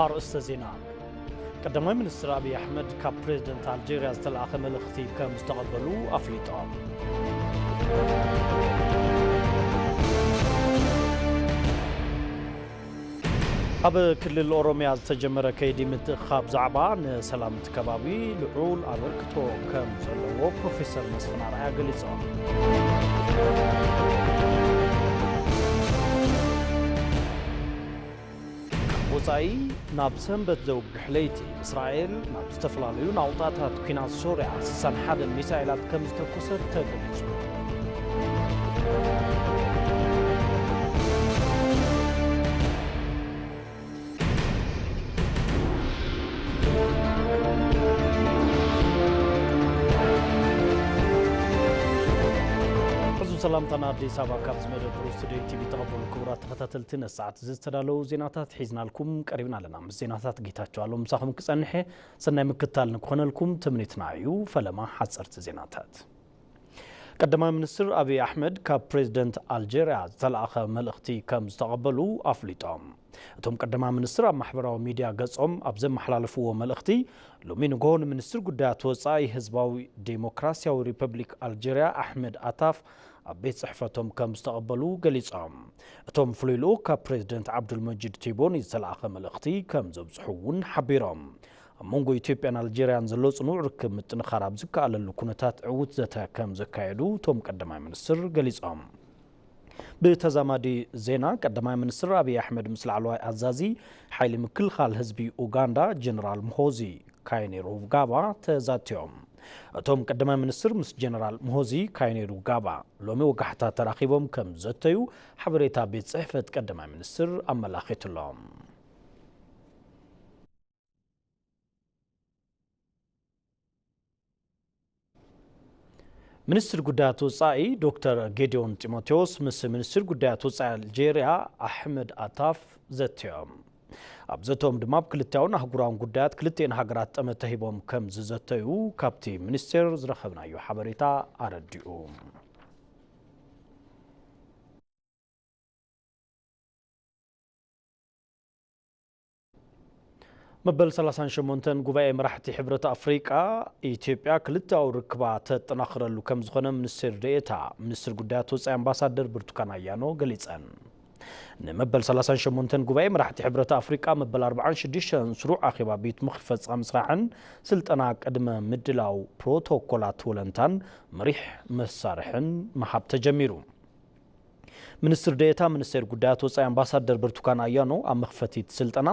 ኣርእስተ ዜና። ቀዳማይ ሚኒስትር ኣብይ ኣሕመድ ካብ ፕሬዝደንት ኣልጄርያ ዝተላእኸ መልእኽቲ ከም ዝተቐበሉ ኣፍሊጦም። ኣብ ክልል ኦሮምያ ዝተጀመረ ከይዲ ምትእኽኻብ ዛዕባ ንሰላም እቲ ከባቢ ልዑል ኣበርክቶ ከም ዘለዎ ፕሮፌሰር መስፍን ኣርኣያ ገሊጾም። ካብ ወጻኢ፣ ናብ ሰንበት ዘውግሕ ለይቲ፣ እስራኤል ናብ ዝተፈላለዩ ናውጣታት ኲናት ሶርያ ስሳን ሓደን ሚሳኤላት ከም ዝተኮሰት ተገሊጹ። ሕዙ ሰላምታና ኣዲስ ኣበባ ካብ ዝመደብ ብሩህ ስቱዲዮ ቲቪ ተቐበሉ ክቡራት ተኸታተልቲ፣ ነሰዓት ዝተዳለዉ ዜናታት ሒዝናልኩም ቀሪብና ኣለና። ምስ ዜናታት ጌታቸው ኣሎም ምሳኹም ክጸንሐ ሰናይ ምክታል ንክኾነልኩም ትምኒትና እዩ። ፈለማ ሓጸርቲ ዜናታት። ቀዳማይ ሚኒስትር ኣብይ ኣሕመድ ካብ ፕሬዝደንት ኣልጄርያ ዝተላእኸ መልእኽቲ ከም ዝተቐበሉ ኣፍሊጦም። እቶም ቀዳማይ ሚኒስትር ኣብ ማሕበራዊ ሚድያ ገጾም ኣብ ዘመሓላለፍዎ መልእኽቲ፣ ሎሚ ንግሆ ንሚኒስትር ጉዳያት ወጻኢ ህዝባዊ ዴሞክራሲያዊ ሪፐብሊክ ኣልጄርያ ኣሕመድ ኣታፍ ኣብ ቤት ጽሕፈቶም ከም ዝተቐበሉ ገሊጾም። እቶም ፍሉይ ልኡኽ ካብ ፕሬዝደንት ዓብዱልመጂድ ቴቦኒ ዝተላእኸ መልእኽቲ ከም ዘብጽሑ እውን ሓቢሮም። ኣብ መንጎ ኢትዮጵያን ኣልጄርያን ዘሎ ጽኑዕ ርክብ ምጥንኻር ኣብ ዝከኣለሉ ኩነታት ዕዉት ዘተ ከም ዘካየዱ እቶም ቀዳማይ ሚኒስትር ገሊጾም። ብተዛማዲ ዜና፣ ቀዳማይ ሚኒስትር ኣብይ ኣሕመድ ምስ ላዕለዋይ ኣዛዚ ሓይሊ ምክልኻል ህዝቢ ኡጋንዳ ጀነራል ምሆዚ ካይኔሩጋባ ተዛትዮም። እቶም ቀዳማይ ሚኒስትር ምስ ጀነራል ምሆዚ ካይኔሩጋባ ሎሚ ወጋሕታ ተራኺቦም ከም ዘተዩ ሓበሬታ ቤት ጽሕፈት ቀዳማይ ሚኒስትር ኣመላኺቱሎም። ሚኒስትር ጉዳያት ወጻኢ ዶክተር ጌዲዮን ጢሞቴዎስ ምስ ሚኒስትር ጉዳያት ወጻኢ ኣልጄርያ ኣሕመድ ኣታፍ ዘትዮም። ኣብ ዘተኦም ድማ ኣብ ክልቲኣውን ኣህጉራውን ጉዳያት ክልቲኤን ሃገራት ጠመተ ሂቦም ከም ዝዘተዩ ካብቲ ሚኒስቴር ዝረኸብናዮ ሓበሬታ ኣረዲኡ። መበል ሰላሳን ሸሞንተን ጉባኤ መራሕቲ ሕብረት ኣፍሪቃ፣ ኢትዮጵያ ክልተኣዊ ርክባ ተጠናኽረሉ ከም ዝኾነ ሚኒስትር ዴኤታ ሚኒስትር ጉዳያት ወጻኢ ኣምባሳደር ብርቱካን ኣያኖ ገሊጸን። ንመበል ሰላሳን ሸሞንተን ጉባኤ መራሕቲ ሕብረት ኣፍሪቃ መበል ኣርባዓን ሽዱሽተን ስሩዕ ኣኼባ ቤት ምኽሪ ፈጻሚ ስራሕን ስልጠና ቅድመ ምድላው ፕሮቶኮላት ወለንታን መሪሕ መሳርሕን ምሃብ ተጀሚሩ። ሚኒስትር ዴኤታ ሚኒስቴር ጉዳያት ወጻኢ ኣምባሳደር ብርቱካን ኣያኖ ኣብ መኽፈቲት ስልጠና፣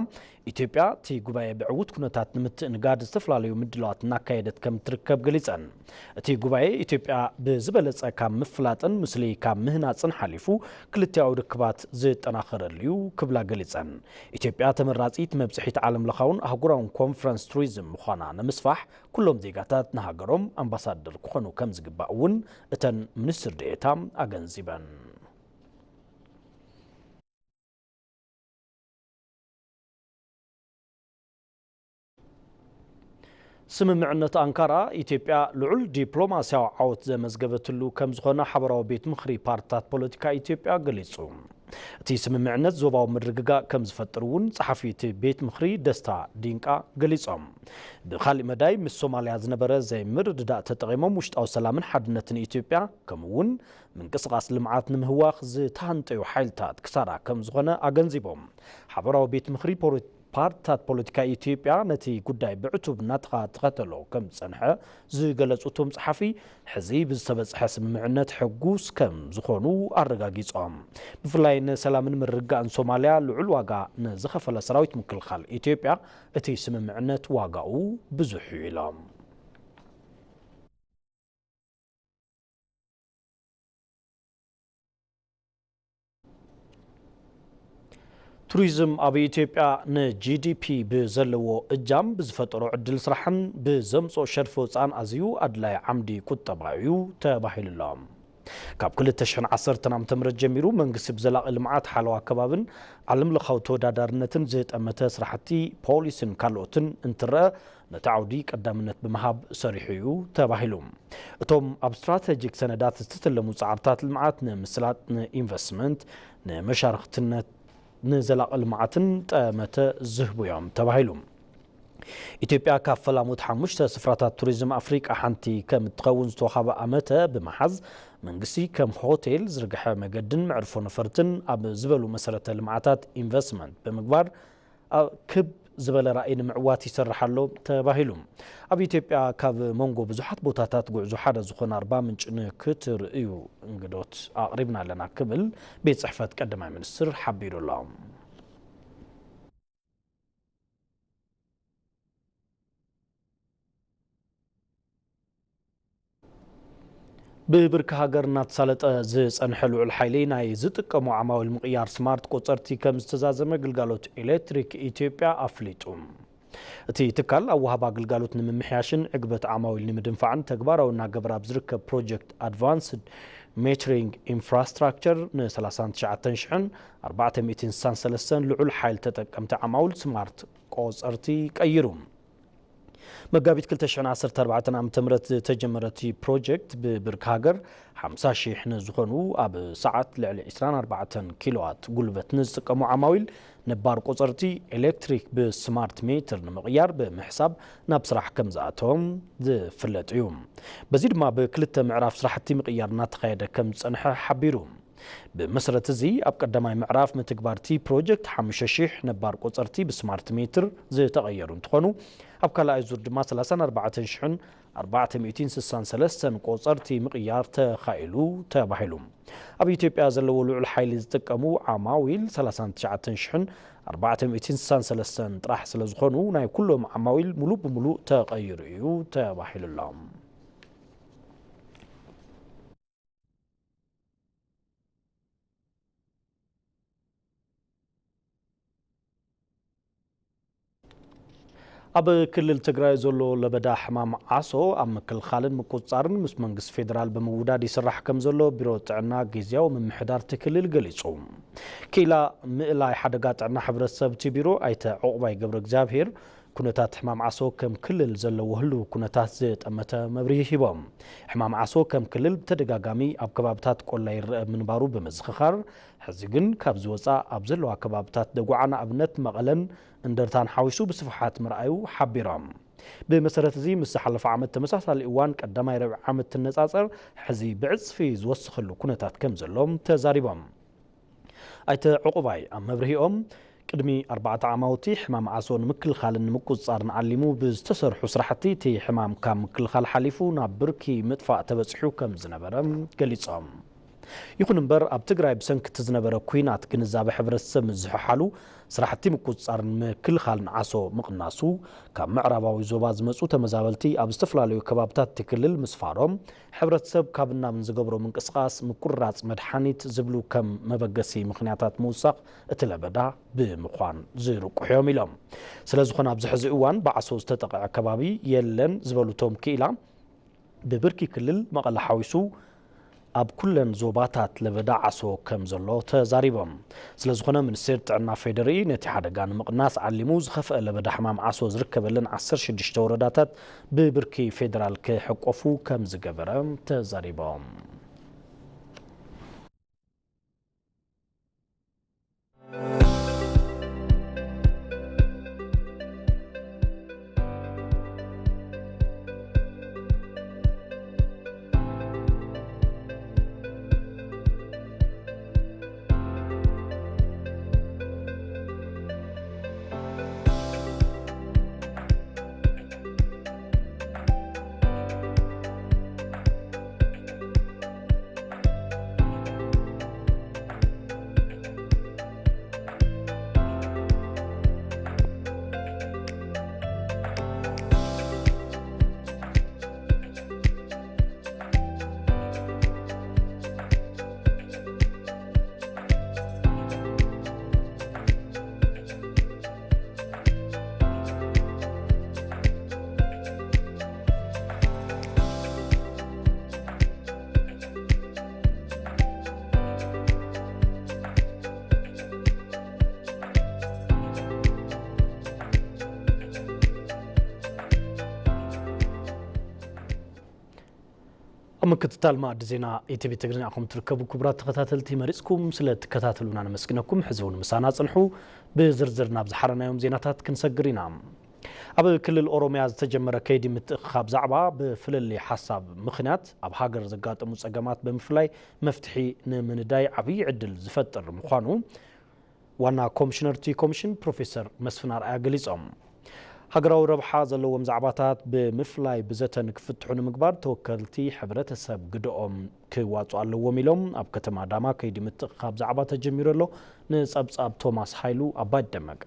ኢትዮጵያ እቲ ጉባኤ ብዕዉት ኩነታት ንምትእንጋድ ዝተፈላለዩ ምድላዋት እናካየደት ከም ትርከብ ገሊጸን። እቲ ጉባኤ ኢትዮጵያ ብዝበለጸ ካብ ምፍላጥን ምስሊ ካብ ምህናጽን ሓሊፉ ክልቲኣዊ ርክባት ዝጠናኸረሉ እዩ ክብላ ገሊጸን። ኢትዮጵያ ተመራጺት መብጽሒት ዓለም ለኻውን ኣህጉራውን ኮንፈረንስ ቱሪዝም ምዃና ንምስፋሕ ኩሎም ዜጋታት ንሃገሮም ኣምባሳደር ክኾኑ ከም ዝግባእ እውን እተን ሚኒስትር ዴኤታ ኣገንዚበን። ስምምዕነት ኣንካራ፣ ኢትዮጵያ ልዑል ዲፕሎማስያዊ ዓወት ዘመዝገበትሉ ከም ዝኾነ ሓበራዊ ቤት ምኽሪ ፓርትታት ፖለቲካ ኢትዮጵያ ገሊጹ። እቲ ስምምዕነት ዞባዊ ምርግጋእ ከም ዝፈጥር እውን ጸሓፊ እቲ ቤት ምኽሪ ደስታ ዲንቃ ገሊጾም። ብኻሊእ መዳይ፣ ምስ ሶማልያ ዝነበረ ዘይምርድዳእ ተጠቒሞም ውሽጣዊ ሰላምን ሓድነትን ኢትዮጵያ፣ ከምኡ እውን ምንቅስቓስ ልምዓት ንምህዋኽ ዝተሃንጠዩ ሓይልታት ክሳራ ከም ዝኾነ ኣገንዚቦም። ሓበራዊ ቤት ምኽሪ ፖሪ-፣ ፓርትታት ፖለቲካ ኢትዮጵያ ነቲ ጉዳይ ብዕቱብ እናተኸታተሎ ከም ዝጸንሐ ዝገለጹ እቶም ጸሓፊ፣ ሕዚ ብዝተበጽሐ ስምምዕነት ሕጉስ ከም ዝኾኑ ኣረጋጊጾም። ብፍላይ ንሰላምን ምርግጋእን ሶማልያ ልዑል ዋጋ ንዝኸፈለ ሰራዊት ምክልኻል ኢትዮጵያ እቲ ስምምዕነት ዋጋኡ ብዙሕ እዩ ኢሎም። ቱሪዝም ኣብ ኢትዮጵያ ንጂዲፒ ብዘለዎ እጃም፣ ብዝፈጠሮ ዕድል ስራሕን ብዘምፅኦ ሸርፊ ወፃእን ኣዝዩ ኣድላይ ዓምዲ ቁጠባ እዩ ተባሂሉሎም። ካብ ክልተ ሽሕን ዓሰርተን ዓመተ ምህረት ጀሚሩ መንግስቲ ብዘላቒ ልምዓት፣ ሓለዋ ከባብን ዓለም ለኻዊ ተወዳዳርነትን ዝጠመተ ስራሕቲ ፖሊስን ካልኦትን እንትረአ፣ ነቲ ዓውዲ ቀዳምነት ብምሃብ ሰሪሑ እዩ ተባሂሉ። እቶም ኣብ ስትራተጂክ ሰነዳት ዝተተለሙ ጻዕርታት ልምዓት ንምስላጥ፣ ንኢንቨስትመንት፣ ንመሻርኽትነት፣ ንዘላቒ ልምዓትን ጠመተ ዝህቡ እዮም ተባሂሉ። ኢትዮጵያ ካብ ፈላሙት ሓሙሽተ ስፍራታት ቱሪዝም ኣፍሪቃ ሓንቲ ከም እትኸውን ዝተወሃበ ኣመተ ብምሓዝ፣ መንግስቲ ከም ሆቴል፣ ዝርግሐ መገድን መዕርፎ ነፈርትን ኣብ ዝበሉ መሰረተ ልምዓታት ኢንቨስትመንት ብምግባር፣ ኣብ ክብ ዝበለ ራእይ ንምዕዋት ይሰርሕ ኣሎ ተባሂሉ። ኣብ ኢትዮጵያ ካብ መንጎ ብዙሓት ቦታታት ጉዕዞ ሓደ ዝኾነ ኣርባ ምንጭ ንክትርእዩ እንግዶት ኣቕሪብና ኣለና ክብል ቤት ጽሕፈት ቀዳማይ ሚኒስትር ሓቢሩ ኣሎ። ብብርኪ ሃገር እናተሳለጠ ዝጸንሐ ልዑል ሓይሊ ናይ ዝጥቀሙ ዓማዊል ምቕያር ስማርት ቆጸርቲ ከም ዝተዛዘመ ግልጋሎት ኤሌክትሪክ ኢትዮጵያ ኣፍሊጡ። እቲ ትካል ኣብ ወሃባ ግልጋሎት ንምምሕያሽን ዕግበት ዓማዊል ንምድንፋዕን ተግባራዊ እናገበረ ኣብ ዝርከብ ፕሮጀክት ኣድቫንስድ ሜትሪንግ ኢንፍራስትራክቸር ን ትሽዓተ ሚእትን ስሳን ሰለስተን ልዑል ሓይል ተጠቀምቲ ዓማውል ስማርት ቆጸርቲ ቀይሩ። መጋቢት ክልተ ሽሕን ዓሰርተ ኣርባዕተን ዓመተ ምህረት ዝተጀመረ እቲ ፕሮጀክት ብብርኪ ሃገር ሓምሳ ሺሕ ንዝኾኑ ኣብ ሰዓት ልዕሊ ዕስራን ኣርባዕተን ኪሎዋት ጉልበት ንዝጥቀሙ ዓማዊል ነባር ቆጸርቲ ኤሌክትሪክ ብስማርት ሜትር ንምቕያር ብምሕሳብ ናብ ስራሕ ከም ዝኣተዎም ዝፍለጥ እዩ። በዚ ድማ ብክልተ ምዕራፍ ስራሕቲ ምቕያር እናተኻየደ ከም ዝጸንሐ ሓቢሩ። ብመሰረት እዚ ኣብ ቀዳማይ ምዕራፍ ምትግባር እቲ ፕሮጀክት ሓሙሽተ ሺሕ ነባር ቆጸርቲ ብስማርት ሜትር ዝተቐየሩ እንትኾኑ፣ ኣብ ካልኣይ ዙር ድማ ሰላሳን ኣርባዕተን ሽሕን ኣርባዕተ ሚእትን ስሳን ሰለስተን ቆጸርቲ ምቕያር ተኻኢሉ ተባሂሉ። ኣብ ኢትዮጵያ ዘለዎ ልዑል ሓይሊ ዝጥቀሙ ዓማዊል ሰላሳን ትሽዓተን ሽሕን ኣርባዕተ ሚእትን ስሳን ሰለስተን ጥራሕ ስለ ዝኾኑ፣ ናይ ኩሎም ዓማዊል ሙሉእ ብሙሉእ ተቐይሩ እዩ ተባሂሉ ኣሎ። ኣብ ክልል ትግራይ ዘሎ ለበዳ ሕማም ዓሶ ኣብ ምክልኻልን ምቁፅፃርን ምስ መንግስቲ ፌዴራል ብምውዳድ ይስራሕ ከም ዘሎ ቢሮ ጥዕና ግዝያዊ ምምሕዳር እቲ ክልል ገሊፁ። ክኢላ ምእላይ ሓደጋ ጥዕና ሕብረተሰብ እቲ ቢሮ ኣይተ ዕቑባይ ገብረ እግዚኣብሔር፣ ኩነታት ሕማም ዓሶ ከም ክልል ዘለዎ ህልው ኩነታት ዝጠመተ መብርሂ ሂቦም። ሕማም ዓሶ ከም ክልል ብተደጋጋሚ ኣብ ከባብታት ቆላ ይረአ ምንባሩ ብምዝኽኻር፣ ሕዚ ግን ካብ ዝወፃ ኣብ ዘለዋ ከባብታት ደጉዓ ንኣብነት መቐለን እንደርታን ሓዊሱ ብስፍሓት ምርኣዩ ሓቢሮም። ብመሰረት እዚ ምስ ዝሓለፈ ዓመት ተመሳሳሊ እዋን ቀዳማይ ረብዒ ዓመት ትነፃፀር፣ ሕዚ ብዕፅፊ ዝወስኸሉ ኩነታት ከም ዘሎ ተዛሪቦም። ኣይተ ዕቑባይ ኣብ መብርሂኦም፣ ቅድሚ ኣርባዕተ ዓማውቲ ሕማም ዓሶ ንምክልኻልን ንምቁፅፃርን ዓሊሙ ብዝተሰርሑ ስራሕቲ እቲ ሕማም ካብ ምክልኻል ሓሊፉ ናብ ብርኪ ምጥፋእ ተበፂሑ ከም ዝነበረ ገሊፆም። ይኹን እምበር ኣብ ትግራይ ብሰንኪ እቲ ዝነበረ ኲናት ግንዛበ ሕብረተሰብ ምዝሕሓሉ ስራሕቲ ምቁፅፃርን ምክልኻልን ዓሶ ምቕናሱ ካብ ምዕራባዊ ዞባ ዝመፁ ተመዛበልቲ ኣብ ዝተፈላለዩ ከባብታት እቲ ክልል ምስፋሮም ሕብረተሰብ ካብ እናምን ዝገብሮ ምንቅስቓስ ምቁርራፅ መድሓኒት ዝብሉ ከም መበገሲ ምኽንያታት ምውሳኽ እቲ ለበዳ ብምዃን ዝርቁሑ እዮም ኢሎም። ስለዝኾነ ኣብዚ ሕዚ እዋን ብዓሶ ዝተጠቕዐ ከባቢ የለን ዝበሉ እቶም ክኢላ ብብርኪ ክልል መቐለ ሓዊሱ ኣብ ኩለን ዞባታት ለበዳ ዓሶ ከም ዘሎ ተዛሪቦም። ስለዝኾነ ሚኒስቴር ጥዕና ፌዴሪኢ ነቲ ሓደጋ ንምቕናስ ዓሊሙ ዝኸፍአ ለበዳ ሕማም ዓሶ ዝርከበለን ዓሰርተ ሽዱሽተ ወረዳታት ብብርኪ ፌዴራል ክሕቆፉ ከም ዝገበረ ተዛሪቦም። ኣብ ምክትታል ማዕዲ ዜና ኢቲቪ ትግርኛ ኢኹም ትርከቡ። ክቡራት ተኸታተልቲ፣ መሪጽኩም ስለ ትከታተሉና ነመስግነኩም። ሕዚ እውን ምሳና ጽንሑ። ብዝርዝር ናብ ዝሓረናዮም ዜናታት ክንሰግር ኢና። ኣብ ክልል ኦሮሚያ ዝተጀመረ ከይዲ ምትእኽኻብ ዛዕባ ብፍልልይ ሓሳብ ምኽንያት ኣብ ሃገር ዘጋጠሙ ጸገማት ብምፍላይ መፍትሒ ንምንዳይ ዓብዪ ዕድል ዝፈጥር ምዃኑ ዋና ኮሚሽነር እቲ ኮሚሽን ፕሮፌሰር መስፍን ኣርኣያ ገሊጾም። ሃገራዊ ረብሓ ዘለዎም ዛዕባታት ብምፍላይ ብዘተ ንክፍትሑ ንምግባር ተወከልቲ ሕብረተሰብ ግደኦም ክዋፅኡ ኣለዎም ኢሎም። ኣብ ከተማ ኣዳማ ከይዲ ምትእኽኻብ ዛዕባ ተጀሚሩ ኣሎ። ንፀብፃብ ቶማስ ሃይሉ ኣባይ ደመቀ።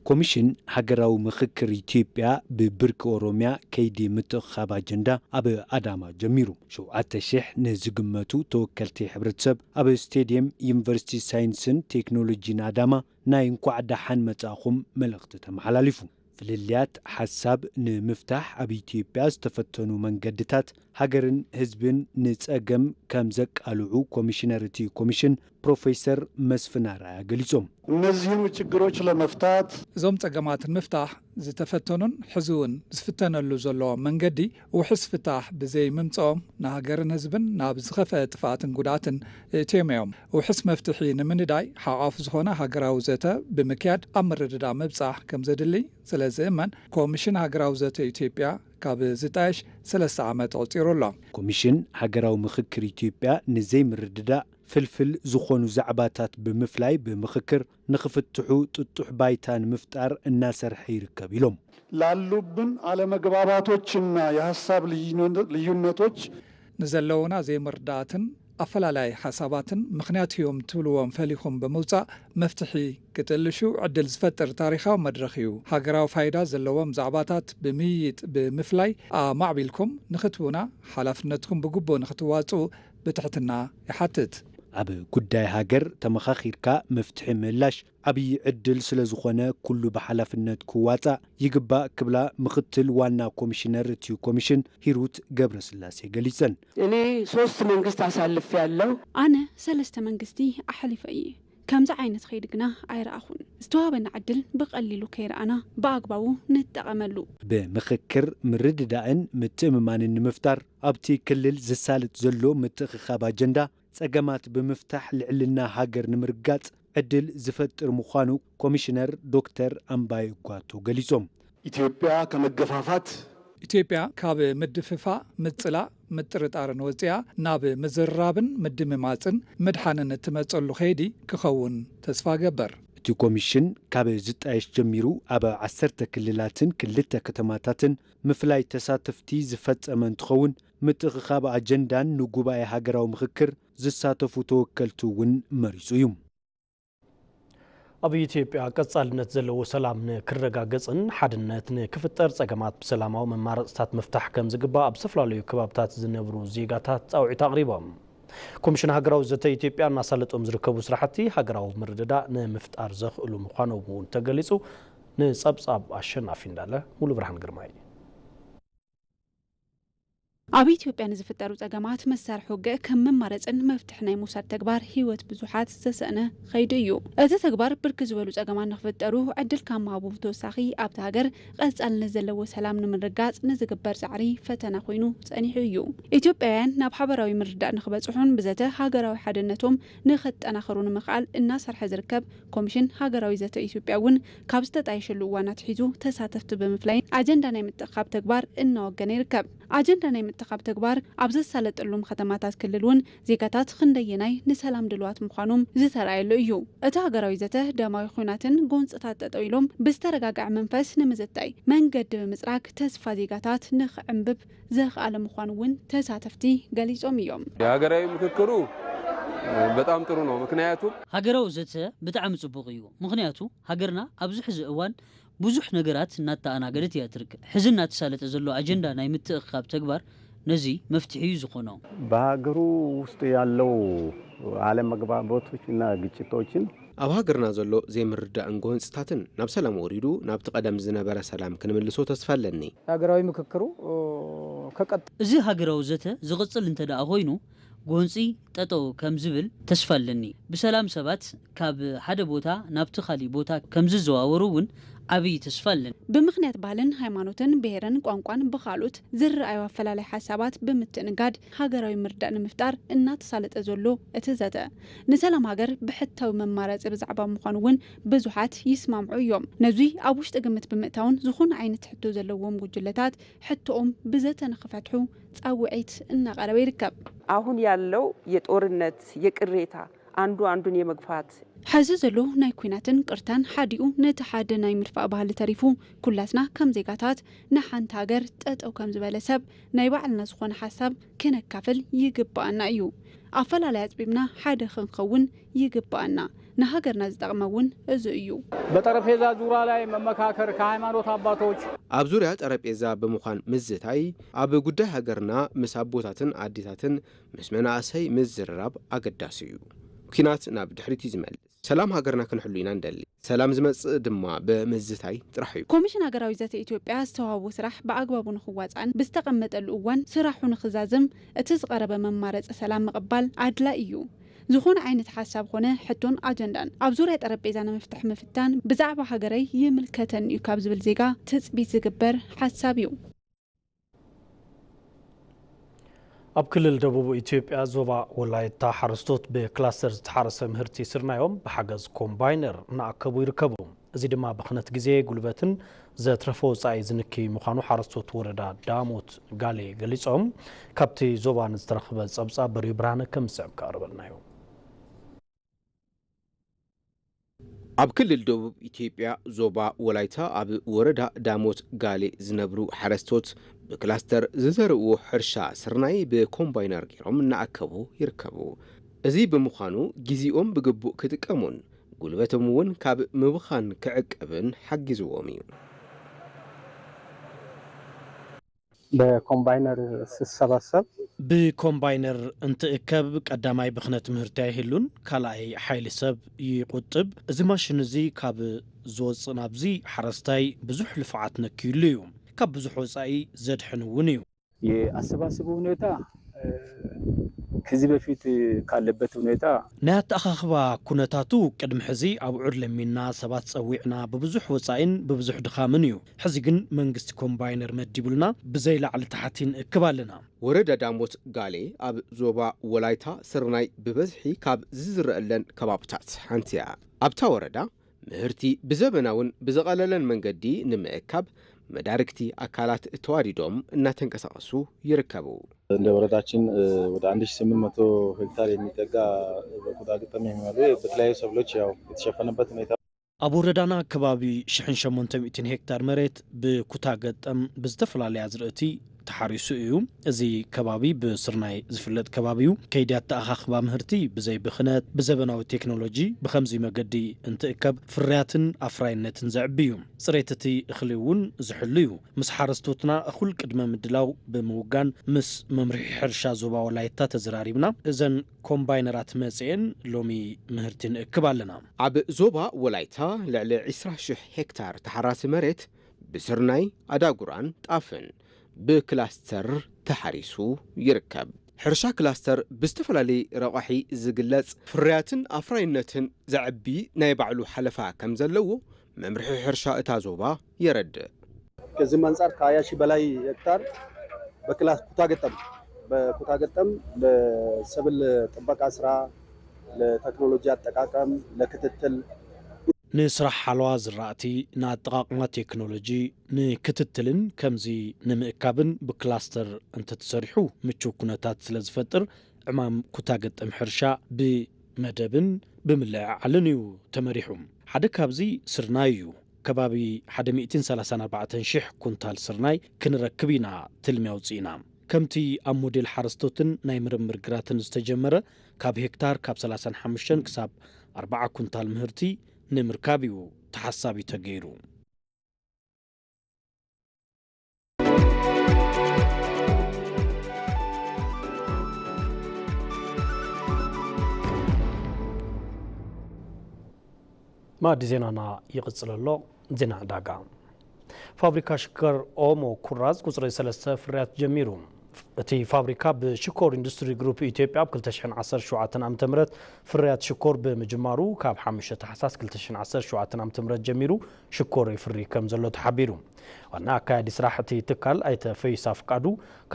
ኮሚሽን ሃገራዊ ምኽክር ኢትዮጵያ ብብርኪ ኦሮሚያ ከይዲ ምትእኽኻብ ኣጀንዳ ኣብ ኣዳማ ጀሚሩ። ሸውዓተ ሽሕ ንዝግመቱ ተወከልቲ ሕብረተሰብ ኣብ ስቴድየም ዩኒቨርሲቲ ሳይንስን ቴክኖሎጂን ኣዳማ ናይ እንኳዕ ደሓን መጻእኹም መልእኽቲ ተመሓላሊፉ። ፍልልያት ሓሳብ ንምፍታሕ ኣብ ኢትዮጵያ ዝተፈተኑ መንገድታት ሃገርን ህዝብን ንጸገም ከም ዘቃልዑ ኮሚሽነር እቲ ኮሚሽን ፕሮፌሰር መስፍን ኣርኣያ ገሊጾም። እነዚህኑ ችግሮች ለመፍታት እዞም ጸገማት ንምፍታሕ ዝተፈተኑን ሕዚ እውን ዝፍተነሉ ዘሎ መንገዲ ውሑስ ፍታሕ ብዘይ ምምጽኦም ንሃገርን ህዝብን ናብ ዝኸፍአ ጥፍኣትን ጉድኣትን እእትዮም እዮም። ውሑስ መፍትሒ ንምንዳይ ሓቋፍ ዝኾነ ሃገራዊ ዘተ ብምክያድ ኣብ ምርድዳእ ምብጻሕ ከም ዘድሊ ስለ ዝእመን ኮሚሽን ሃገራዊ ዘተ ኢትዮጵያ ካብ ዝጣየሽ ሰለስተ ዓመት ኣቑጺሩ ኣሎ። ኮሚሽን ሃገራዊ ምኽክር ኢትዮጵያ ንዘይምርድዳእ ፍልፍል ዝኾኑ ዛዕባታት ብምፍላይ ብምኽክር ንኽፍትሑ ጥጡሕ ባይታ ንምፍጣር እናሰርሐ ይርከብ ኢሎም። ላሉብን አለመግባባቶችና የሐሳብ ልዩነ-፣ ልዩነቶች ንዘለውና ዘይምርዳእትን ኣፈላላይ ሓሳባትን ምኽንያት እዮም ትብልዎም ፈሊኹም ብምውጻእ መፍትሒ ክትእልሹ ዕድል ዝፈጥር ታሪኻዊ መድረኽ እዩ። ሃገራዊ ፋይዳ ዘለዎም ዛዕባታት ብምይይጥ ብምፍላይ ኣማዕቢልኩም ንኽትህቡና ሓላፍነትኩም ብግቡእ ንኽትዋጽኡ ብትሕትና ይሓትት። ኣብ ጉዳይ ሃገር ተመኻኺርካ መፍትሒ ምህላሽ ዓብዪ ዕድል ስለ ዝኾነ ኩሉ ብሓላፍነት ክዋጻእ ይግባእ ክብላ ምኽትል ዋና ኮሚሽነር እቲ ኮሚሽን ሂሩት ገብረስላሴ ገሊጸን። እኔ ሶስት መንግስት አሳልፌያለሁ። ኣነ ሰለስተ መንግስቲ ኣሕሊፈ እየ። ከምዚ ዓይነት ኸይዲ ግና ኣይረኣኹን። ዝተዋህበና ዕድል ብቐሊሉ ከይረኣና ብኣግባቡ ንጠቐመሉ። ብምኽክር ምርድዳእን ምትእምማንን ንምፍጣር ኣብቲ ክልል ዝሳለጥ ዘሎ ምትእኽኻብ ኣጀንዳ ጸገማት ብምፍታሕ ልዕልና ሃገር ንምርጋጽ ዕድል ዝፈጥር ምዃኑ ኮሚሽነር ዶክተር ኣምባየ ጓቶ ገሊጾም። ኢትዮጵያ ከመገፋፋት ኢትዮጵያ ካብ ምድፍፋ፣ ምጽላእ፣ ምጥርጣርን ወጺኣ ናብ ምዝርራብን ምድምማጽን ምድሓንን እትመጸሉ ከይዲ ክኸውን ተስፋ ገበር። እቲ ኮሚሽን ካብ ዝጣየሽ ጀሚሩ ኣብ ዓሰርተ ክልላትን ክልተ ከተማታትን ምፍላይ ተሳተፍቲ ዝፈጸመ እንትኸውን፣ ምትእኽኻብ ኣጀንዳን ንጉባኤ ሃገራዊ ምኽክር ዝሳተፉ ተወከልቲ እውን መሪጹ እዩ። ኣብ ኢትዮጵያ ቀጻልነት ዘለዎ ሰላም ንክረጋገጽን ሓድነት ንክፍጠር ጸገማት ብሰላማዊ መማረጽታት ምፍታሕ ከም ዝግባእ ኣብ ዝተፈላለዩ ከባብታት ዝነብሩ ዜጋታት ጻውዒት ኣቕሪቦም። ኮሚሽን ሃገራዊ ዘተ ኢትዮጵያ እናሳለጦም ዝርከቡ ስራሕቲ ሃገራዊ ምርድዳእ ንምፍጣር ዘኽእሉ ምዃኖም እውን ተገሊጹ። ንጸብጻብ ኣሸናፊ እንዳለ ሙሉ ብርሃን ግርማይ። ኣብ ኢትዮጵያ ንዝፍጠሩ ጸገማት መሳርሒ ውግእ ከም መማረጽን መፍትሒ ናይ ምውሳድ ተግባር ህይወት ብዙሓት ዘሰእነ ኸይዱ እዩ። እቲ ተግባር ብርክት ዝበሉ ጸገማት ንኽፍጠሩ ዕድል ካብ ምሃቡ ብተወሳኺ ኣብታ ሃገር ቀጻልነት ዘለዎ ሰላም ንምርጋጽ ንዝግበር ጻዕሪ ፈተና ኮይኑ ጸኒሑ እዩ። ኢትዮጵያውያን ናብ ሓበራዊ ምርድዳእ ንኽበጽሑን ብዘተ ሃገራዊ ሓድነቶም ንኸጠናኸሩ ንምኽኣል እናሰርሐ ዝርከብ ኮሚሽን ሃገራዊ ዘተ ኢትዮጵያ እውን ካብ ዝተጣየሸሉ እዋን ኣትሒዙ ተሳተፍቲ ብምፍላይን ኣጀንዳ ናይ ምትእኻብ ተግባር እናወገነ ይርከብ። ኣጀንዳ ናይ ምትኻብ ተግባር ኣብ ዘሳለጠሎም ከተማታት ክልል እውን ዜጋታት ክንደየናይ ንሰላም ድልዋት ምዃኖም ዝተረኣየሉ እዩ። እቲ ሃገራዊ ዘተ ደማዊ ኹናትን ጎንፅታት ጠጠው ኢሎም ብዝተረጋግዐ መንፈስ ንምዝታይ መንገዲ ብምፅራግ ተስፋ ዜጋታት ንኽዕንብብ ዘኽኣለ ምዃኑ እውን ተሳተፍቲ ገሊጾም እዮም። የሀገራዊ ምክክሩ በጣም ጥሩ ነው። ምክንያቱም ሃገራዊ ዘተ ብጣዕሚ ጽቡቕ እዩ። ምኽንያቱ ሃገርና ኣብዚ ሕዚ እዋን ብዙሕ ነገራት እናተኣናገደት እያ ትርከብ። ሕዚ እናተሳለጠ ዘሎ ኣጀንዳ ናይ ምትእኽኻብ ተግባር ነዚ መፍትሒ እዩ ዝኾኖ። በሀገሩ ውስጥ ያለው አለመግባባቶች እና ግጭቶችን ኣብ ሃገርና ዘሎ ዘይምርዳእን ጎንፅታትን ናብ ሰላም ወሪዱ ናብቲ ቀደም ዝነበረ ሰላም ክንምልሶ ተስፋ ኣለኒ። ሃገራዊ ምክክሩ ከቀጥ እዚ ሃገራዊ ዘተ ዝቕጽል እንተ ደኣ ኮይኑ ጎንፂ ጠጠው ከም ዝብል ተስፋ ኣለኒ። ብሰላም ሰባት ካብ ሓደ ቦታ ናብቲ ካሊእ ቦታ ከም ዝዘዋወሩ እውን ዓብዪ ተስፋ ኣለን። ብምኽንያት ባህልን ሃይማኖትን ብሄርን ቋንቋን ብኻልኦት ዝረኣዩ ኣፈላላይ ሓሳባት ብምትእንጋድ ሃገራዊ ምርዳእ ንምፍጣር እናተሳለጠ ዘሎ እቲ ዘተ፣ ንሰላም ሃገር ብሕታዊ መማረፂ ብዛዕባ ምዃኑ እውን ብዙሓት ይስማምዑ እዮም። ነዙይ ኣብ ውሽጢ ግምት ብምእታውን ዝኾነ ዓይነት ሕቶ ዘለዎም ጉጅለታት ሕቶኦም ብዘተ ንኽፈትሑ ፃውዒት እናቐረበ ይርከብ። አሁን ያለው የጦርነት የቅሬታ አንዱ አንዱን የመግፋት ሐዚ ዘሎ ናይ ኲናትን ቅርታን ሓዲኡ ነቲ ሓደ ናይ ምድፋእ ባህሊ ተሪፉ ኩላትና ከም ዜጋታት ንሓንቲ ሃገር ጠጠው ከም ዝበለ ሰብ ናይ ባዕልና ዝኾነ ሓሳብ ክነካፍል ይግባኣና እዩ። ኣፈላላይ ኣፅቢብና ሓደ ክንኸውን ይግባኣና። ንሃገርና ዝጠቕመ እውን እዚ እዩ። በጠረጴዛ ዙራ ላይ መመካከር ከሃይማኖት አባቶች ኣብ ዙርያ ጠረጴዛ ብምዃን ምዝታይ ኣብ ጉዳይ ሃገርና ምስ ኣቦታትን ኣዴታትን ምስ መናእሰይ ምዝርራብ ኣገዳሲ እዩ። ኲናት ናብ ድሕሪት እዩ ዝመልስ። ሰላም ሃገርና ክንሕሉ ኢና ንደሊ። ሰላም ዝመጽእ ድማ ብምዝታይ ጥራሕ እዩ። ኮሚሽን ሃገራዊ ዘተ ኢትዮጵያ ዝተዋህቦ ስራሕ ብኣግባቡ ንኽዋፃእን ብዝተቐመጠሉ እዋን ስራሑ ንኽዛዝም እቲ ዝቐረበ መማረፂ ሰላም ምቕባል ኣድላይ እዩ። ዝኾነ ዓይነት ሓሳብ ኾነ ሕቶን ኣጀንዳን ኣብ ዙርያ ጠረጴዛ ንምፍታሕ ምፍታን ብዛዕባ ሃገረይ ይምልከተኒ እዩ ካብ ዝብል ዜጋ ትፅቢት ዝግበር ሓሳብ እዩ። ኣብ ክልል ደቡብ ኢትዮጵያ ዞባ ወላይታ ሓረስቶት ብክላስተር ዝተሓረሰ ምህርቲ ስርናዮም ብሓገዝ ኮምባይነር እናኣከቡ ይርከቡ። እዚ ድማ ብኽነት ግዜ፣ ጉልበትን ዘትረፈ ወፃኢ ዝንክይ ምዃኑ ሓረስቶት ወረዳ ዳሞት ጋሌ ገሊፆም። ካብቲ ዞባ ንዝተረኽበ ፀብፃብ በሪሁ ብርሃነ ከም ዝስዕብ ከቕርበልና እዩ። ኣብ ክልል ደቡብ ኢትዮጵያ ዞባ ወላይታ ኣብ ወረዳ ዳሞት ጋሌ ዝነብሩ ሓረስቶት ብክላስተር ዝዘርእዎ ሕርሻ ስርናይ ብኮምባይነር ገይሮም እናኣከቡ ይርከቡ። እዚ ብምዃኑ ግዜኦም ብግቡእ ክጥቀሙን ጉልበቶም እውን ካብ ምብኻን ክዕቀብን ሓጊዝዎም እዩ። በኮምባይነር ስሰበሰብ ብኮምባይነር እንትእከብ ቀዳማይ ብኽነት ምህርቲ ኣይህሉን፣ ካልኣይ ሓይሊ ሰብ ይቑጥብ። እዚ ማሽን እዚ ካብ ዝወፅእ ናብዚ ሓረስታይ ብዙሕ ልፍዓት ነክዩሉ እዩ። ካብ ብዙሕ ወፃኢ ዘድሕን እውን እዩ። የአሰባሰቡ ሁኔታ ከዚህ በፊት ካለበት ሁኔታ ናይ ኣተኣኻኽባ ኩነታቱ ቅድሚ ሕዚ ኣብዑር ለሚና ሰባት ፀዊዕና ብብዙሕ ወፃኢን ብብዙሕ ድኻምን እዩ። ሕዚ ግን መንግስቲ ኮምባይነር መዲቡልና ብዘይ ላዕሊ ታሕቲ ንእክብ ኣለና። ወረዳ ዳሞት ጋሌ ኣብ ዞባ ወላይታ ስርናይ ብበዝሒ ካብ ዝዝረአለን ከባብታት ሓንቲ እያ። ኣብታ ወረዳ ምህርቲ ብዘበናውን ብዝቐለለን መንገዲ ንምእካብ መዳርግቲ ኣካላት ተዋዲዶም እናተንቀሳቐሱ ይርከቡ። እንደ ወረዳችን ወደ አንድ ሺህ ስምንት መቶ ሄክታር የሚጠጋ በኩታ ገጠም የሚባሉ በተለያዩ ሰብሎች ያው የተሸፈነበት ሁኔታ ኣብ ወረዳና ከባቢ ሽሕን ሸሞንተ ሚእትን ሄክታር መሬት ብኩታ ገጠም ብዝተፈላለየ ኣዝርእቲ ተሓሪሱ እዩ። እዚ ከባቢ ብስርናይ ዝፍለጥ ከባቢ እዩ። ከይዲ ኣተኣኻኽባ ምህርቲ ብዘይ ብኽነት ብዘበናዊ ቴክኖሎጂ ብኸምዚ መገዲ እንትእከብ ፍርያትን ኣፍራይነትን ዘዕቢ እዩ። ፅሬት እቲ እኽሊ እውን ዝሕሉ እዩ። ምስ ሓረስቶትና እኹል ቅድመ ምድላው ብምውጋን ምስ መምርሒ ሕርሻ ዞባ ወላይታ ተዘራሪብና እዘን ኮምባይነራት መፅኤን ሎሚ ምህርቲ ንእክብ ኣለና። ኣብ ዞባ ወላይታ ልዕሊ ዕስራ ሽሕ ሄክታር ተሓራሲ መሬት ብስርናይ፣ ኣዳጉራን ጣፍን ብክላስተር ተሓሪሱ ይርከብ። ሕርሻ ክላስተር ብዝተፈላለየ ረቋሒ ዝግለጽ ፍርያትን ኣፍራይነትን ዘዕቢ ናይ ባዕሉ ሓለፋ ከም ዘለዎ መምርሒ ሕርሻ እታ ዞባ የረድእ። ከዚህም አንጻር ከሃያ ሺህ በላይ ሄክታር በክላስ ኩታ ገጠም በኩታ ገጠም ለሰብል ጥበቃ ስራ፣ ለቴክኖሎጂ አጠቃቀም፣ ለክትትል ንስራሕ ሓለዋ ዝራእቲ፣ ንኣጠቓቕማ ቴክኖሎጂ፣ ንክትትልን ከምዚ ንምእካብን ብክላስተር እንተተሰሪሑ ምቹው ኩነታት ስለ ዝፈጥር ዕማም ኩታ ገጠም ሕርሻ ብመደብን ብምልዕዓልን እዩ ተመሪሑ። ሓደ ካብዚ ስርናይ እዩ። ከባቢ ሓደ ሚእትን ሰላሳን ኣርባዕተን ሽሕ ኩንታል ስርናይ ክንረክብ ኢና ትልሚ ኣውፂእና። ከምቲ ኣብ ሞዴል ሓረስቶትን ናይ ምርምር ግራትን ዝተጀመረ ካብ ሄክታር ካብ ሰላሳን ሓሙሽተን ክሳብ ኣርባዓ ኩንታል ምህርቲ ንምርካብ እዩ ተሓሳቢ ተገይሩ። ማዕዲ ዜናና ይቕጽል ኣሎ። ዜና ዕዳጋ። ፋብሪካ ሽከር ኦሞ ኩራዝ ቁጽሪ ሰለስተ ፍርያት ጀሚሩ። እቲ ፋብሪካ ብሽኮር ኢንዱስትሪ ግሩፕ ኢትዮጵያ ኣብ ክልተ ሽሕን ዓሰርተ ሸውዓተን ዓመተ ምህረት ፍርያት ሽኮር ብምጅማሩ፣ ካብ ሓሙሽተ ታሕሳስ ክልተ ሽሕን ዓሰርተ ሸውዓተን ዓመተ ምህረት ጀሚሩ ሽኮር ይፍሪ ከም ዘሎ ተሓቢሩ። ዋና ኣካያዲ ስራሕ እቲ ትካል ኣይተ ፈይሳ ፍቃዱ፣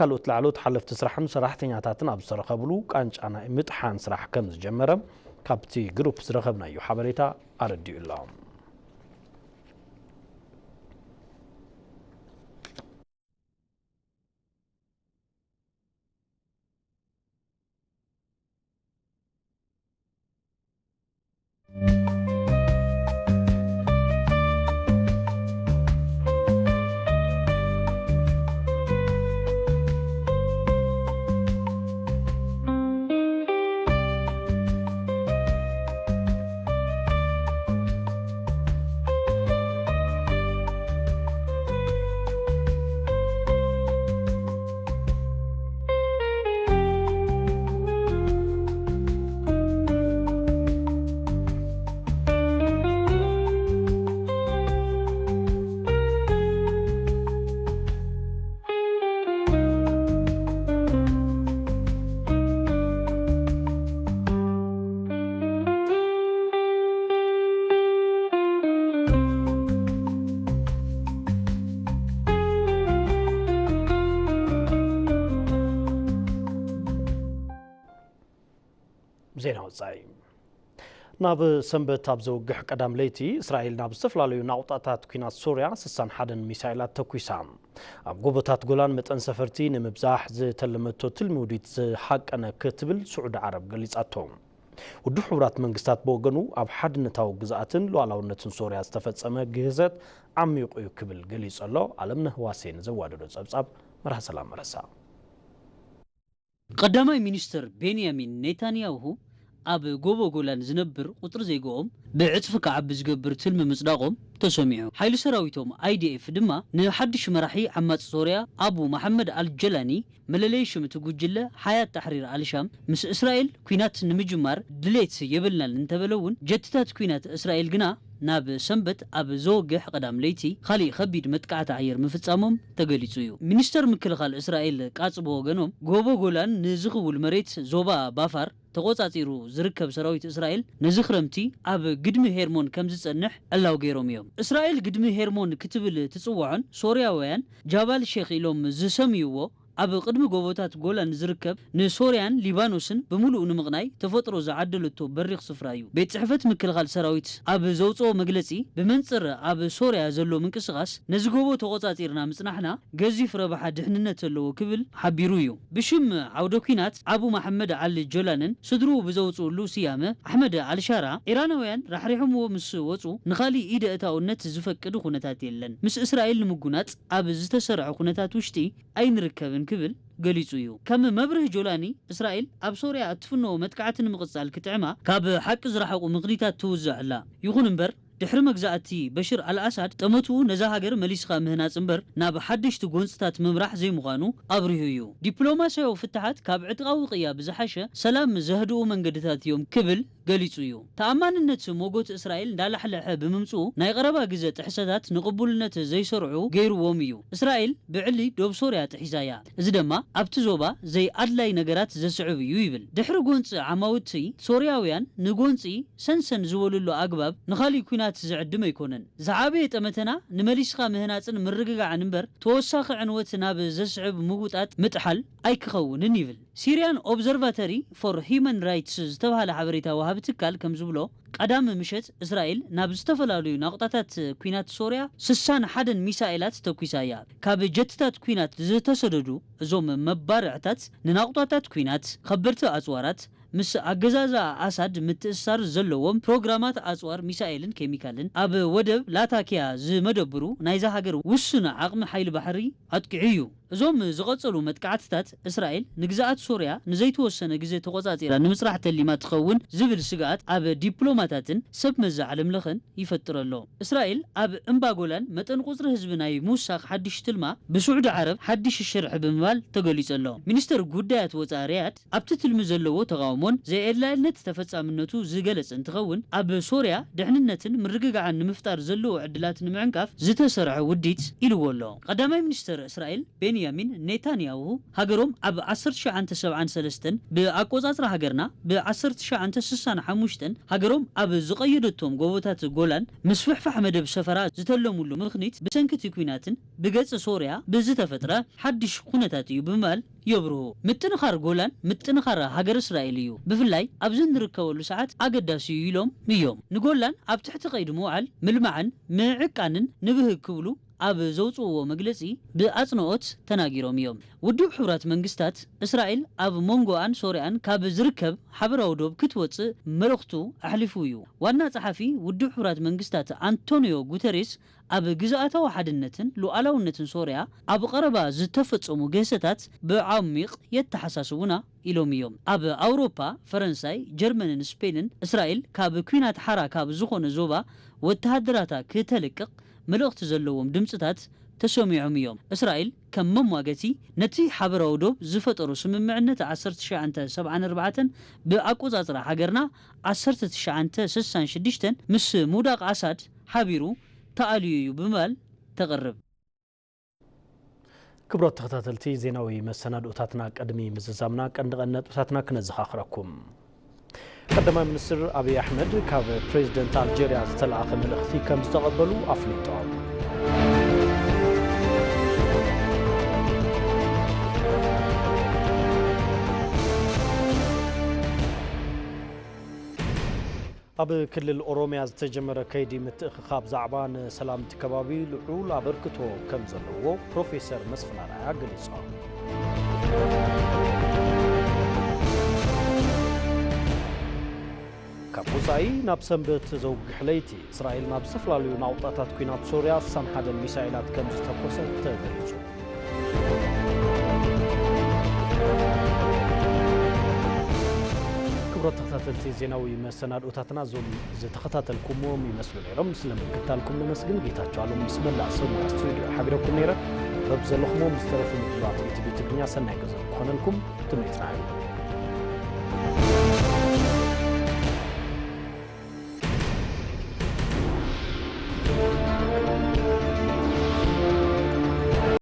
ካልኦት ላዕለዎት ሓለፍቲ ስራሕን ሰራሕተኛታትን ኣብ ዝተረኸብሉ፣ ቃንጫ ናይ ምጥሓን ስራሕ ከም ዝጀመረ ካብቲ ግሩፕ ዝረኸብናዮ ሓበሬታ ኣረዲኡ ኣሎ። ዜና ወጻኢ። ናብ ሰንበት ኣብ ዘውግሕ ቀዳም ለይቲ፣ እስራኤል ናብ ዝተፈላለዩ ናቑጣታት ኲናት ሶርያ ስሳን ሓደን ሚሳይላት ተኲሳ። ኣብ ጎቦታት ጎላን መጠን ሰፈርቲ ንምብዛሕ ዝተለመቶ ትልሚ ውዲት ዝሃቀነ ክትብል ስዑዲ ዓረብ ገሊጻቶ። ውድብ ሕቡራት መንግስታት ብወገኑ፣ ኣብ ሓድነታዊ ግዝኣትን ሉዓላውነትን ሶርያ ዝተፈጸመ ግህሰት ዓሚቑ እዩ ክብል ገሊጹ ኣሎ። ኣለምነህ ዋሴ ንዘዋደዶ ጸብጻብ መርሃ ሰላም መረሳ። ቀዳማይ ሚኒስትር ቤንያሚን ኔታንያሁ ኣብ ጎቦ ጎላን ዝነብር ቁጽሪ ዜግኦም ብዕጽፊ ክዓቢ ዝገብር ትልሚ ምጽዳቖም ተሰሚዑ። ሓይሊ ሰራዊቶም ኣይዲኤፍ ድማ ንሓድሽ መራሒ ዓማጺ ሶርያ ኣቡ መሓመድ ኣልጀላኒ፣ መለለዪ ሽም እቲ ጉጅለ ሓያት ታሕሪር ኣልሻም፣ ምስ እስራኤል ኲናት ንምጅማር ድሌት የብልናን እንተበለ እውን፣ ጀትታት ኲናት እስራኤል ግና ናብ ሰንበት ኣብ ዘወግሕ ቀዳም ለይቲ ካሊእ ከቢድ መጥቃዕቲ ኣየር ምፍጻሞም ተገሊጹ እዩ። ሚኒስተር ምክልኻል እስራኤል ቃጽ ብወገኖም፣ ጎቦ ጎላን ንዝኽውል መሬት ዞባ ባፋር ተቖጻጺሩ ዝርከብ ሰራዊት እስራኤል ነዚ ክረምቲ ኣብ ግድሚ ሄርሞን ከም ዝጸንሕ ዕላው ገይሮም እዮም። እስራኤል ግድሚ ሄርሞን ክትብል ትጽውዖን ሶርያውያን ጃባል ሼክ ኢሎም ዝሰምይዎ ኣብ ቅድሚ ጎቦታት ጎላን ዝርከብ ንሶርያን ሊባኖስን ብምሉኡ ንምቕናይ ተፈጥሮ ዝዓደለቶ በሪኽ ስፍራ እዩ። ቤት ጽሕፈት ምክልኻል ሰራዊት ኣብ ዘውጽኦ መግለጺ ብመንጽር ኣብ ሶርያ ዘሎ ምንቅስቓስ ነዚ ጎቦ ተቖጻጺርና ምጽናሕና ገዚፍ ረብሓ ድሕንነት ኣለዎ ክብል ሓቢሩ እዩ። ብሽም ዓውደ ኲናት ኣቡ መሓመድ ዓሊ ጆላንን ስድርኡ ብዘውጽኡሉ ስያመ ኣሕመድ ኣልሻራ፣ ኢራናውያን ራሕሪሖምዎ ምስ ወጹ ንኻሊእ ኢደ እታውነት ዝፈቅድ ኩነታት የለን። ምስ እስራኤል ንምጉናጽ ኣብ ዝተሰርዐ ኩነታት ውሽጢ ኣይንርከብን ክብል ገሊጹ እዩ። ከም መብርህ ጆላኒ፣ እስራኤል ኣብ ሶርያ እትፍነዎ መጥቃዕቲ ንምቕጻል ክጥዕማ ካብ ሓቂ ዝረሓቑ ምኽኒታት ትውዛዕ ኣላ። ይኹን እምበር፣ ድሕሪ መግዛእቲ በሽር ኣልኣሳድ፣ ጠመትኡ ነዛ ሃገር መሊስኻ ምህናጽ እምበር ናብ ሓደሽቲ ጎንጽታት ምምራሕ ዘይምዃኑ ኣብሪሁ እዩ። ዲፕሎማስያዊ ፍታሓት ካብ ዕጥቃዊ ቅያ ብዝሓሸ ሰላም ዘህድኡ መንገድታት እዮም ክብል ገሊጹ እዩ። ተኣማንነት ሞጎት እስራኤል እንዳላሕለሐ ብምምጽኡ ናይ ቀረባ ግዘ ጥሕሰታት ንቕቡልነት ዘይሰርዑ ገይርዎም እዩ። እስራኤል ብዕሊ ዶብ ሶርያ ጥሒሳ እያ። እዚ ድማ ኣብቲ ዞባ ዘይኣድላይ ነገራት ዘስዕብ እዩ ይብል። ድሕሪ ጎንጺ ዓማውቲ ሶርያውያን ንጎንጺ ሰንሰን ዝበሉሉ ኣግባብ ንኻሊእ ኲናት ዝዕድም ኣይኮነን። ዝዓበየ ጠመተና ንመሊስኻ ምህናጽን ምርግጋዕን እምበር ተወሳኺ ዕንወት ናብ ዘስዕብ ምውጣጥ ምጥሓል ኣይክኸውንን ይብል። ሲርያን ኦብዘርቫተሪ ፎር ሂዩማን ራይትስ ዝተባህለ ሓበሬታ ወሃቢ ትካል ከም ዝብሎ፣ ቀዳም ምሸት እስራኤል ናብ ዝተፈላለዩ ናቑጣታት ኲናት ሶርያ ስሳን ሓደን ሚሳኤላት ተኲሳ እያ። ካብ ጀትታት ኲናት ዝተሰደዱ እዞም መባርዕታት ንናቑጣታት ኲናት፣ ከበድቲ ኣጽዋራት፣ ምስ ኣገዛዝኣ ኣሳድ ምትእስሳር ዘለዎም ፕሮግራማት ኣጽዋር ሚሳኤልን ኬሚካልን፣ ኣብ ወደብ ላታኪያ ዝመደብሩ ናይዛ ሃገር ውሱን ዓቕሚ ሓይሊ ባሕሪ ኣጥቂዑ እዩ። እዞም ዝቐጸሉ መጥቃዕትታት፣ እስራኤል ንግዝኣት ሶርያ ንዘይተወሰነ ግዜ ተቖጻጺራ ንምጽራሕ ተሊማ ትኸውን ዝብል ስግኣት ኣብ ዲፕሎማታትን ሰብ መዚ ዓለም ለኸን ይፈጥር ኣሎ። እስራኤል ኣብ እምባ ጎላን መጠን ቁጽሪ ህዝቢ ናይ ምውሳኽ ሓድሽ ትልማ ብስዑዲ ዓረብ ሓድሽ ሽርሒ ብምባል ተገሊጹ ኣሎ። ሚኒስተር ጉዳያት ወጻኢ ሪያድ ኣብቲ ትልሚ ዘለዎ ተቓውሞ ን ዘየድላይነት ተፈጻምነቱ ዝገለጸ እንትኸውን፣ ኣብ ሶርያ ድሕንነትን ምርግጋዕን ንምፍጣር ዘለዎ ዕድላት ንምዕንቃፍ ዝተሰርሐ ውዲት ኢልዎ ኣሎ። ቀዳማይ ሚኒስተር እስራኤል ቤንያሚን ኔታንያሁ፣ ሃገሮም ኣብ ዓሰርተ ትሽዓተ ሰብዓን ሰለስተን ብኣቆጻጽራ ሃገርና ብ ዓሰርተ ትሽዓተ ስሳን ሓሙሽተን ሃገሮም ኣብ ዝቐየደቶም ጎቦታት ጎላን ምስፍሕፋሕ መደብ ሰፈራ ዝተለሙሉ ምኽኒት ብሰንኪ እቲ ኲናትን ብገጽ ሶርያ ብዝተፈጥረ ሓድሽ ኩነታት እዩ ብምባል የብርሁ። ምጥንኻር ጎላን ምጥንኻር ሃገር እስራኤል እዩ። ብፍላይ ኣብዚ እንርከበሉ ሰዓት ኣገዳሲ እዩ ኢሎም እዮም። ንጎላን ኣብ ትሕቲ ቀይዲ ምውዓል፣ ምልማዕን ምዕቃንን ንብህግ ክብሉ ኣብ ዘውጽእዎ መግለጺ ብኣጽንኦት ተናጊሮም እዮም። ውድብ ሕቡራት መንግስታት እስራኤል ኣብ መንጎኣን ሶርያን ካብ ዝርከብ ሓበራዊ ዶብ ክትወጽእ መልእኽቱ ኣሕሊፉ እዩ። ዋና ጸሓፊ ውድብ ሕቡራት መንግስታት ኣንቶኒዮ ጉተሬስ ኣብ ግዝኣታዊ ሓድነትን ሉዓላውነትን ሶርያ ኣብ ቀረባ ዝተፈጸሙ ግህሰታት ብዓሚቕ የተሓሳስቡና ኢሎም እዮም። ኣብ ኣውሮፓ፣ ፈረንሳይ፣ ጀርመንን ስፔንን እስራኤል ካብ ኲናት ሓራ ካብ ዝኾነ ዞባ ወተሃደራታ ክተልቅቕ መልእኽቲ ዘለዎም ድምፅታት ተሰሚዖም እዮም። እስራኤል ከም መሟገቲ ነቲ ሓበራዊ ዶብ ዝፈጠሩ ስምምዕነት ዓሰርተ ትሽዓተ ሰብዓን ኣርባዕተን ብኣቆጻጽራ ሃገርና ዓሰርተ ትሽዓተ ስሳን ሽዱሽተን ምስ ምውዳቕ ኣሳድ ሓቢሩ ተኣልዩ እዩ ብምባል ተቕርብ። ክቡራት ተኸታተልቲ ዜናዊ መሰናድኦታትና፣ ቅድሚ ምዝዛምና ቀንዲ ቀንዲ ነጥብታትና ክነዘኻኽረኩም። ቀዳማይ ሚኒስትር ኣብይ ኣሕመድ ካብ ፕሬዚደንት ኣልጀርያ ዝተላእኸ መልእኽቲ ከም ዝተቐበሉ ኣፍሊጦም። ኣብ ክልል ኦሮሚያ ዝተጀመረ ከይዲ ምትእኽኻብ ዛዕባ ንሰላም እቲ ከባቢ ልዑል ኣበርክቶ ከም ዘለዎ ፕሮፌሰር መስፍን ኣርኣያ ገሊጾም። ካብ ወጻኢ፣ ናብ ሰንበት ዘውግሕ ለይቲ እስራኤል ናብ ዝተፈላለዩ ናውጣታት ኲናት ሶርያ ስሳን ሓደን ሚሳኤላት ከም ዝተኮሰት ተገሊጹ። ክቡራት ተኸታተልቲ ዜናዊ መሰናድኦታትና እዞም ዝተኸታተልኩሞም ይመስሉ ነይሮም። ስለ ምክትታልኩም ነመስግን። ጌታቸው ኣሎም ምስ መላእ ሰብ ሞያ ስቱዲዮ ሓቢረኩም ነይረ። በብዘለኹሞ ምስ ተረፉ ምድላዋት ኢቲቪ ትግርኛ ሰናይ ገዘ ክኾነልኩም ትምኒትና እዩ።